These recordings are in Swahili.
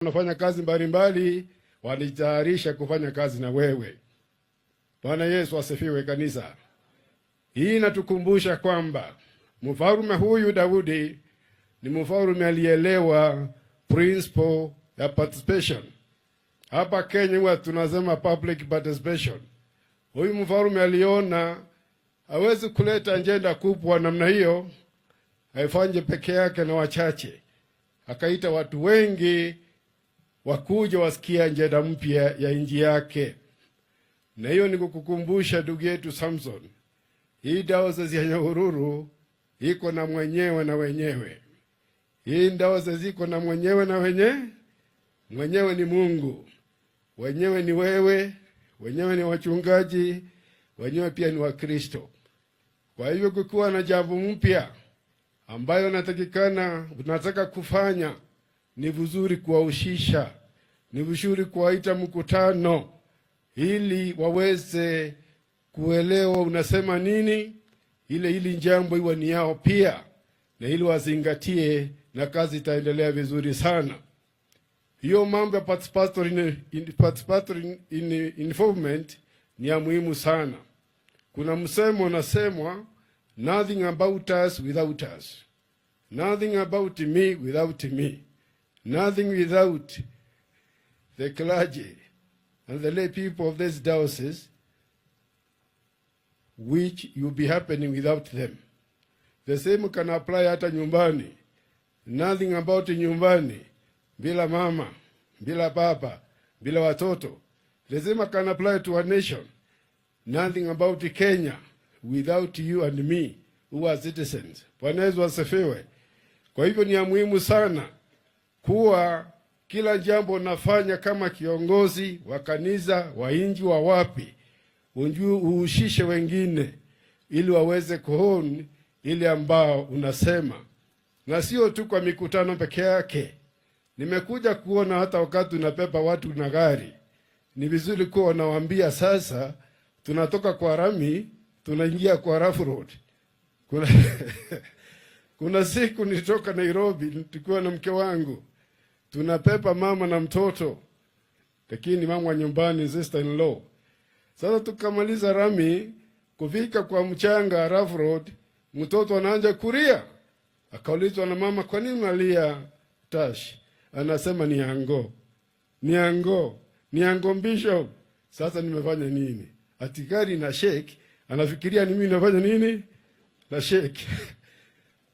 Wanafanya kazi mbalimbali, walitayarisha kufanya kazi na wewe. Bwana Yesu asifiwe kanisa. Hii inatukumbusha kwamba mfalme huyu Daudi ni mfalme alielewa principle ya participation. Hapa Kenya huwa tunasema public participation. Huyu mfalme aliona hawezi kuleta ajenda kubwa namna hiyo, haifanye peke yake na wachache, akaita watu wengi wakuja wasikia ajenda mpya ya nchi yake. Na hiyo ni kukukumbusha, ndugu yetu Samson, hii diocese ya Nyahururu iko na mwenyewe na wenyewe. Hii diocese iko na mwenyewe na mwenyewe ni Mungu, wenyewe ni wewe, wenyewe ni wachungaji, wenyewe pia ni Wakristo. Kwa hivyo kukiwa na jambo mpya ambayo natakikana unataka kufanya, ni vizuri kuwahusisha, ni vizuri kuwaita mkutano ili waweze kuelewa unasema nini, ile ili jambo iwe ni yao pia, na ili wazingatie, na kazi itaendelea vizuri sana. Hiyo mambo ya participatory involvement ni ya muhimu sana. Kuna msemo unasemwa, "Nothing about us without us, nothing about me without me, nothing without the clergy and the lay people of this diocese, which will be happening without them." The same can apply hata nyumbani. Nothing about nyumbani bila mama, bila baba, bila watoto. The same can apply to a nation. Nothing about Kenya without you and me who are citizens. Bwana Yesu asifiwe. Kwa hivyo ni ya muhimu sana kuwa kila jambo unafanya kama kiongozi wa kanisa, wa nchi, wa wapi, unjue uhusishe wengine ili waweze kuona ile ambao unasema, na sio tu kwa mikutano peke yake. Nimekuja kuona hata wakati unabeba watu na gari, ni vizuri kuwa unawaambia sasa, tunatoka kwa lami tunaingia kwa rough road. Kuna siku nilitoka Nairobi tukiwa na mke wangu, tunabeba mama na mtoto, lakini mama wa nyumbani, sister in law. Sasa tukamaliza lami, kufika kwa mchanga rough road, mtoto anaanza kulia. Akaulizwa na mama, "Kwa nini unalia, Tash?" Anasema, "Ni ango, ni ango, ni ango bishop." Sasa nimefanya nini? Ati gari na shake, anafikiria ni mimi nafanya nini? Na shake.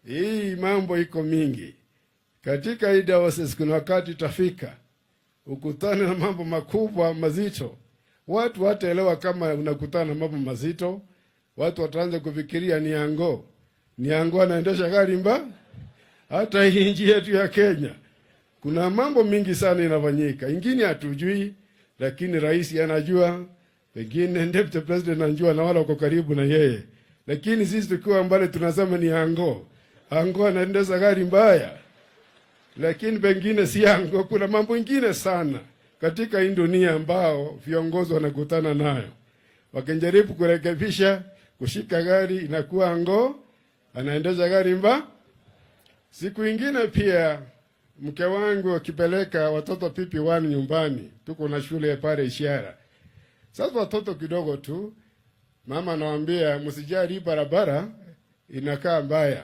Hii mambo iko mingi katika hii diocese. Kuna wakati itafika ukutane na mambo makubwa mazito, watu wataelewa kama unakutana na mambo mazito, watu wataanza kufikiria ni ango, ni ango anaendesha gari mba. Hata hii nchi yetu ya Kenya kuna mambo mingi sana inafanyika, ingine hatujui, lakini rais anajua, pengine deputy president anajua, na wala wako karibu na yeye, lakini sisi tukiwa mbali tunasema ni ango, ango anaendesha gari mbaya, lakini pengine si ango. Kuna mambo ingine sana katika hii dunia ambao viongozi wanakutana nayo, wakijaribu kurekebisha kushika gari inakuwa ango anaendesha gari mba. Siku ingine pia mke wangu akipeleka watoto PP1 nyumbani, tuko na shule pale Ishiara. Sasa watoto kidogo tu, mama anawaambia, "Msijali, barabara inakaa mbaya,"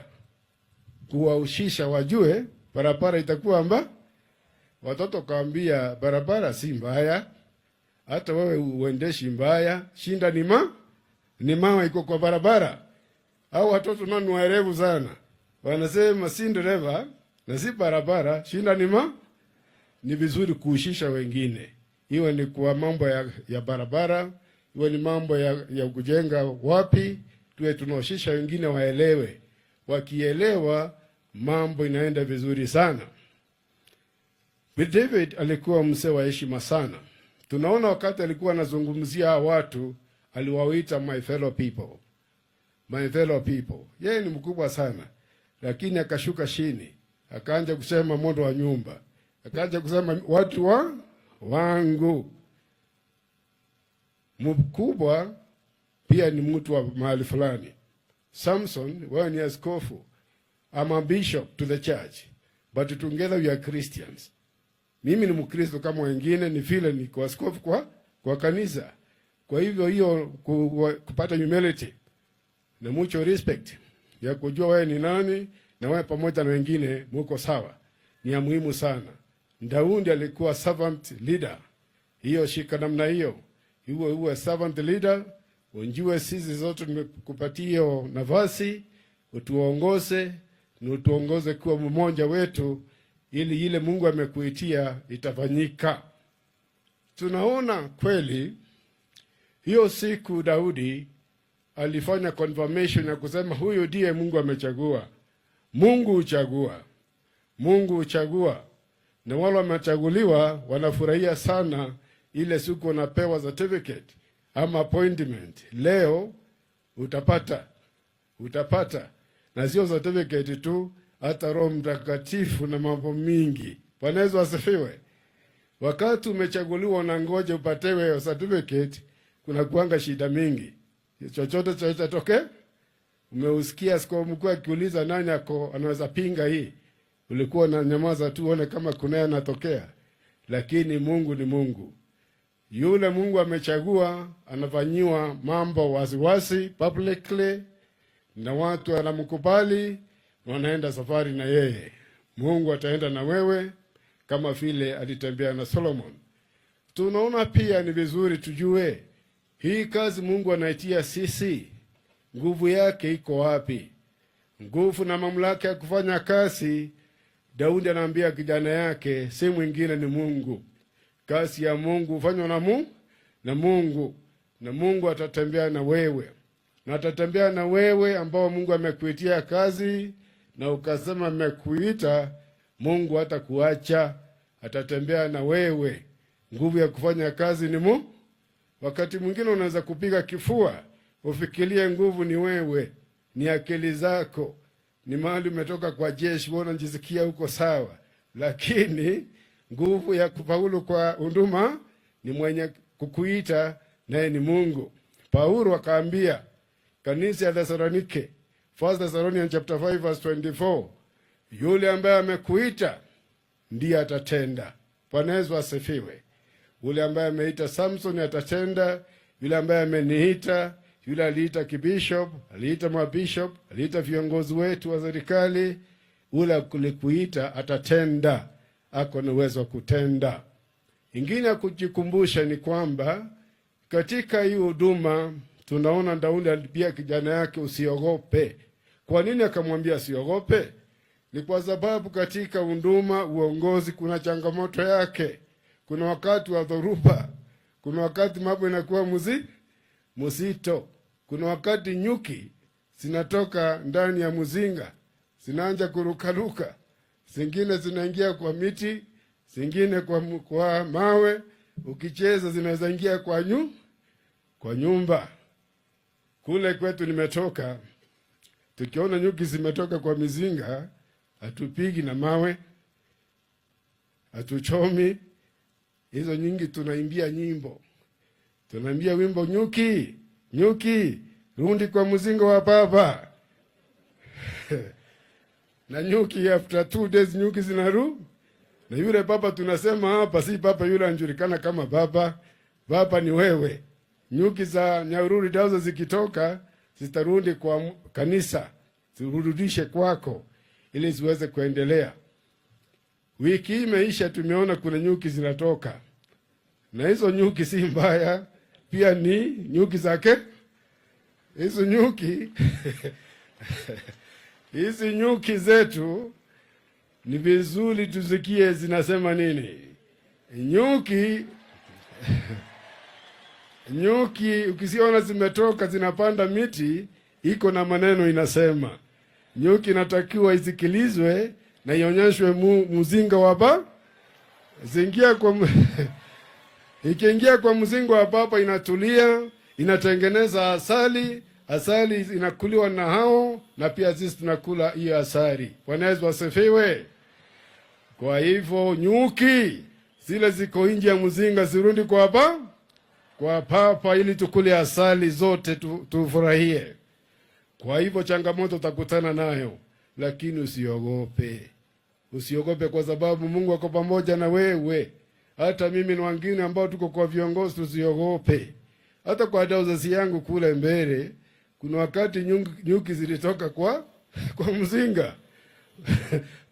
kuwahusisha wajue barabara itakuwa mba. Watoto kaambia, "Barabara si mbaya, hata wewe uendeshi mbaya, shida ni mawe iko kwa barabara." Au watoto nao ni waerevu sana, wanasema si dereva na si barabara, shida ni ma. Ni vizuri kuhusisha wengine, iwe ni kwa mambo ya barabara, iwe ni mambo ya kujenga wapi, tuwe tunahusisha wengine waelewe. Wakielewa, mambo inaenda vizuri sana. David alikuwa mzee wa heshima sana. Tunaona wakati alikuwa anazungumzia watu aliwaita "my fellow people", "my fellow people". Yeye ni mkubwa sana, lakini akashuka chini akaanza kusema moto wa nyumba, akaanza kusema watu wa wangu. Mkubwa pia ni mtu wa mahali fulani. Samson, wewe ni askofu, I'm a bishop to the church, but together we are Christians. Mimi ni Mkristo kama wengine, ni vile ni askofu kwa kanisa. Kwa hivyo hiyo kupata humility na mutual respect ya kujua wewe ni nani na wewe pamoja na wengine muko sawa, ni ya muhimu sana. Daudi alikuwa servant leader, hiyo shika namna hiyo, iwe uwe servant leader, unjue sisi zote tumekupatia hiyo nafasi, utuongoze na utuongoze kuwa mmoja wetu, ili ile Mungu amekuitia itafanyika. Tunaona kweli hiyo siku Daudi alifanya confirmation ya kusema huyu ndiye Mungu amechagua. Mungu huchagua, Mungu huchagua, na wale wamechaguliwa wanafurahia sana ile siku wanapewa certificate ama appointment. Leo utapata, utapata, na sio certificate tu, hata Roho Mtakatifu na mambo mingi. Bwana Yesu asifiwe. Wakati umechaguliwa unangoja upatewe certificate, kuna kuanga shida mingi, chochote chaweza toke. Umeusikia askofu mkuu akiuliza nani ako anaweza pinga hii, ulikuwa na nyamaza tu uone kama kunaye anatokea, lakini Mungu ni Mungu. Yule Mungu amechagua anafanyiwa mambo waziwazi publicly, na watu wanamkubali, wanaenda safari na yeye. Mungu ataenda na wewe kama vile alitembea na Solomon. Tunaona pia ni vizuri tujue hii kazi Mungu anaitia sisi, nguvu yake iko wapi? Nguvu na mamlaka ya kufanya kazi. Daudi anaambia kijana yake, si mwingine ni Mungu. Kazi ya Mungu hufanywa na Mungu, na Mungu atatembea na wewe, na atatembea na wewe ambao Mungu amekuitia kazi na ukasema amekuita, Mungu hatakuacha, atatembea na wewe. Nguvu ya kufanya kazi ni mu. Wakati mwingine unaweza kupiga kifua ufikirie nguvu ni wewe, ni akili zako, ni mahali umetoka kwa jeshi, wewe unajisikia uko sawa, lakini nguvu ya kufaulu kwa huduma ni mwenye kukuita, naye ni Mungu. Paulo akaambia kanisa ya Thessalonike, 1 Thessalonians chapter 5 verse 24, yule ambaye amekuita ndiye atatenda. Bwana Yesu asifiwe. Yule ambaye ameita Samson atatenda, yule ambaye ameniita, yule aliita kibishop, aliita mabishop, aliita viongozi wetu wa serikali, ule alikuita atatenda, ako na uwezo wa kutenda. Ingine ya kujikumbusha ni kwamba katika hii huduma tunaona Daudi aliambia kijana yake usiogope. Kwa nini akamwambia usiogope? Ni kwa sababu katika huduma, uongozi, kuna changamoto yake. Kuna wakati wa dhoruba, kuna wakati mambo inakuwa mzito, kuna wakati nyuki zinatoka ndani ya mzinga zinaanza kurukaruka, zingine zinaingia kwa miti, zingine kwa mawe. Ukicheza zinaweza ingia kwa nyumba. Kule kwetu nimetoka, tukiona nyuki zimetoka kwa mizinga, hatupigi na mawe, hatuchomi hizo nyingi, tunaimbia nyimbo, tunaambia wimbo, nyuki nyuki, rudi kwa mzinga wa baba na nyuki, after 2 days nyuki zinaru na yule baba tunasema hapa si baba yule anajulikana kama baba. Baba ni wewe. Nyuki za Nyahururu Diocese zikitoka zitarudi kwa kanisa, zirudishe kwako ili ziweze kuendelea. Wiki hii imeisha, tumeona kuna nyuki zinatoka, na hizo nyuki si mbaya, pia ni nyuki zake hizo nyuki hizi nyuki zetu ni vizuri tusikie zinasema nini. Nyuki ukisiona zimetoka zinapanda miti, iko na maneno inasema. Nyuki inatakiwa isikilizwe na ionyeshwe mzinga wa ba zingia kwa ikiingia kwa mzinga wa baba inatulia, inatengeneza asali. Asali inakuliwa na hao, na pia sisi tunakula hiyo asali. Bwana Yesu asifiwe. Kwa hivyo nyuki zile ziko nje ya mzinga zirudi kwa papa, ili tukule asali zote tufurahie. Kwa hivyo changamoto utakutana nayo, lakini usiogope. Usiogope kwa sababu Mungu ako pamoja na wewe. Hata mimi na wengine ambao tuko kwa viongozi tusiogope. Hata kwa dayosisi yangu kule mbele, kuna wakati nyuki zilitoka kwa mzinga.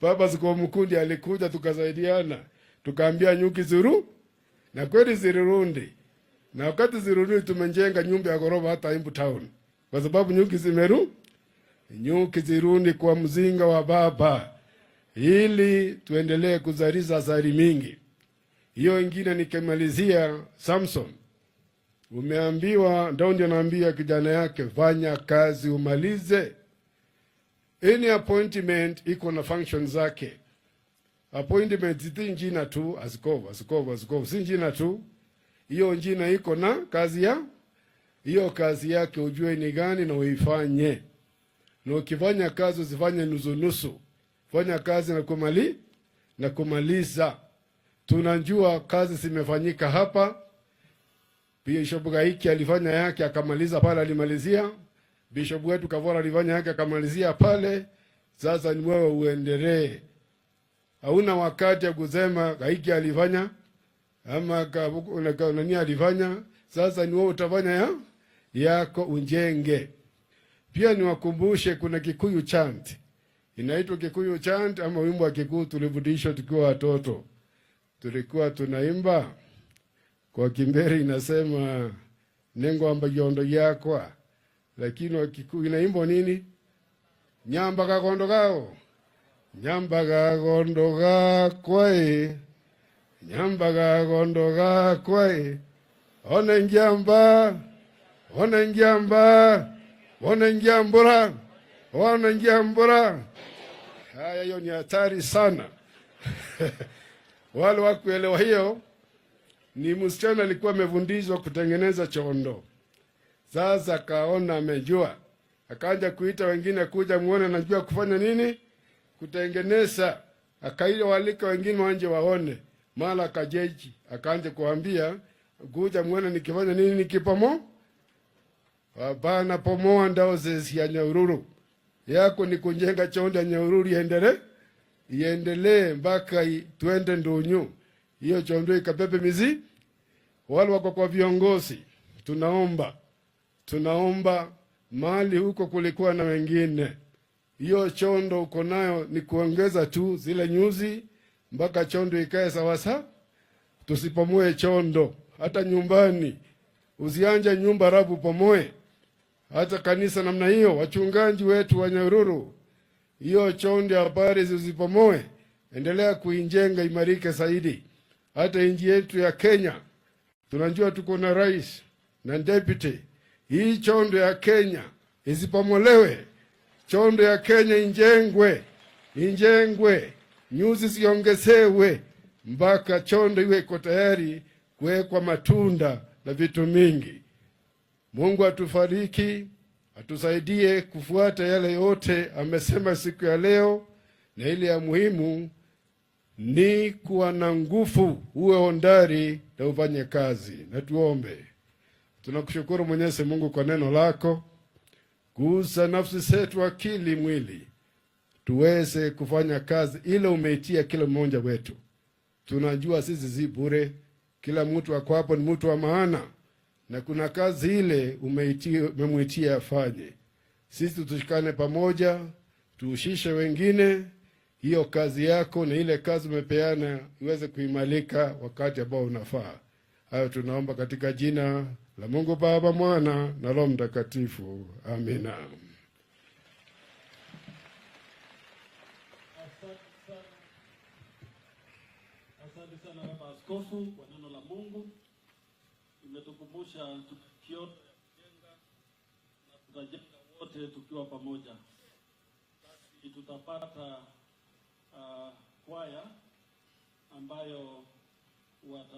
Baba Askofu Mkundi alikuja tukasaidiana. Tukaambia nyuki zuru na kweli zilirundi. Na wakati zirudi tumejenga nyumba ya ghorofa hata Embu Town. Kwa sababu nyuki nyuki zirundi kwa mzinga wa baba ili tuendelee kuzalisha asali mingi. Hiyo ingine nikimalizia, Samson, umeambiwa, Daudi anaambia kijana yake, fanya kazi umalize. Any appointment iko na function zake. Appointment si jina tu, askofu, askofu, askofu, si jina tu. Hiyo jina iko na kazi ya hiyo kazi yake, ujue ni gani na uifanye. Na ukifanya kazi usifanye nusu nusu. Fanya kazi na kumaliza. Tunajua kazi zimefanyika hapa. Bishop Gaiki alifanya yake akamaliza pale, alimalizia. Bishop wetu Kavora alifanya yake akamalizia pale. Sasa ni wewe uendelee. Hauna wakati ya kusema Gaiki alifanya ama nani alifanya. Sasa ni wewe utafanya yako unjenge. Pia niwakumbushe kuna Kikuyu chant. Inaitwa Kikuyu chant ama wimbo wa Kikuyu tulifundishwa tukiwa watoto. Tulikuwa tunaimba kwa Kimbere inasema nengo amba yondo yakwa, lakini wa Kikuyu inaimbwa nini? Nyamba kagondo kao. Nyamba kagondo gakwa e. Nyamba kagondo gakwa e. One ngiamba, one ngiamba, one ngiambura, one ngiambura. Haya, hiyo ni hatari sana. Wale wakuelewa hiyo, ni msichana alikuwa amefundishwa kutengeneza chondo. Sasa akaona amejua, akaanza kuita wengine kuja muone anajua kufanya nini, kutengeneza. Akaile walika wengine wanje waone, mara akajeji akaanza kuambia kuja muone nikifanya nini, nikipomo. Hapana, pomoa diocese ya Nyahururu yako ni kujenga chondo ya Nyahururu iendelee mpaka tuende ndunyu, hiyo chondo ikapepe mizi. Wale wako kwa viongozi, tunaomba mali huko kulikuwa na wengine, hiyo chondo uko nayo ni kuongeza tu zile nyuzi mpaka chondo ikae sawa. Tusipomoe chondo hata nyumbani, usianje nyumba rabu pomoe. Hata kanisa namna hiyo, wachungaji wetu wa Nyahururu, hiyo chondo ya habari zisipomoe, endelea kuijenga imarike zaidi. Hata nchi yetu ya Kenya tunajua tuko na rais na deputy. Hii chondo ya Kenya isipomolewe, chondo ya Kenya injengwe, injengwe, nyuzi ziongezewe mpaka chondo iwe iko tayari kuwekwa matunda na vitu mingi. Mungu atufariki, atusaidie kufuata yale yote amesema siku ya leo, na ile ya muhimu ni kuwa na nguvu, uwe hodari na ufanye kazi. Na tuombe. Tunakushukuru Mwenyezi Mungu kwa neno lako, gusa nafsi zetu, akili, mwili, tuweze kufanya kazi ile umeitia kila mmoja wetu. Tunajua sisi si bure, kila mtu ako hapo ni mtu wa maana, na kuna kazi ile umemuitia afanye. Sisi tushikane pamoja, tuushishe wengine hiyo kazi yako, na ile kazi umepeana iweze kuimalika wakati ambao unafaa. Hayo tunaomba katika jina la Mungu Baba, Mwana na Roho Mtakatifu. Amina. Asante sana Baba Askofu kwa neno la Mungu. Imetukumbusha tukio ya kujenga na tutajenga wote tukiwa pamoja. Basi tutapata kwaya ambayo wata